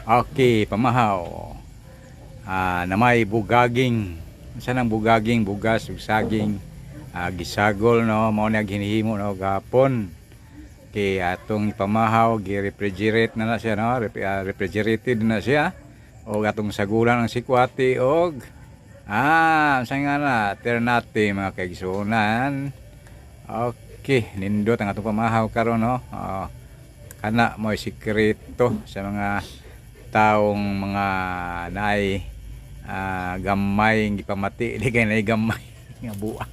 Okay, pamahaw. Na may bugaging. Unsa nang bugaging? Bugas ug saging. Gisagol, no, mao na hinihimo, no, gapon. Okay, atong ipamahaw, gi-refrigerate na na siya, no? Refrigerated na siya. O atong sagulan ang sikwate og unsa nga na, ternate, mga kaigsuonan. Okay, nindot ang atong pamahaw karon, no. Oh, kana mo sikreto sa mga taong mga naay gamay gipamati, di kay naay gamay nga buang.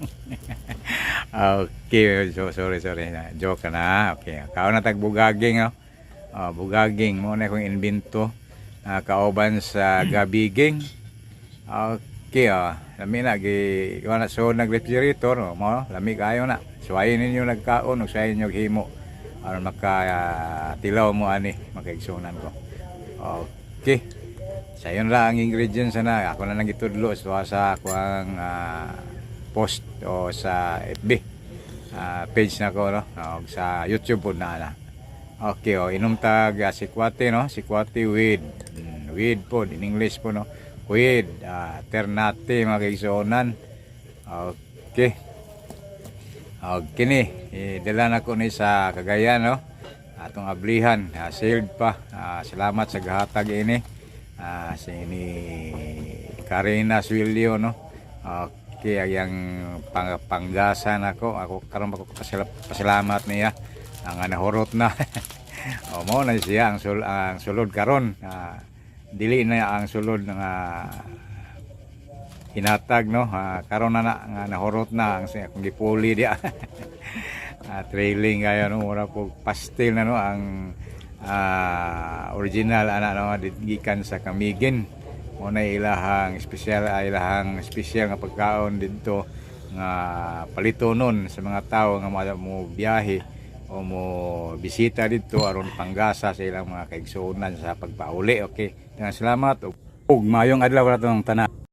Okay, so sorry, sorry na joke na. Okay, kaon na tag bugaging, no. Oh, bugaging mo na akong invento kauban sa gabiging. Okay, oh, lami na gi kuha na, so nag refrigerator, oh, mo lami kayo na. Suwayin ninyo nagkaon ug suwayin ninyo himo aron maka tilaw mo ani, makaigsunan ko. Okay. Sayon ra ang ingredients na ako na nang gitudlo sa ako ang post o sa FB page na ko, no, o sa YouTube po na na. Okay, oh, inom tag sikwate, no, sikwate with with po in English po, no, with ternate, mga kaigsuonan. Okay. Og kini dala na ko ni sa Cagayan, no. Atong ablihan, sealed pa. Salamat sa gahatag ini. Si ni Karina Suilio, no. Okay, ang panggasa nako. Ako karon pa ko pasalamat niya. Ang nahurot na. O mo na siya ang sulod karon. Dili na ang sulod nga hinatag, no, karon na na nga nahurot na ang akong gipuli diya. Trailing kayo, no, mura po pastel na, no, ang original ana, no, gikan sa Camiguin. Mo na ilahang espesyal, ilahang espesyal nga pagkaon didto nga palitonon sa mga tao nga mo biyahe o mo bisita didto aron panggasa sa ilang mga kaigsuonan sa pagpauli. Okay, salamat ug maayong adlaw ratong tanan.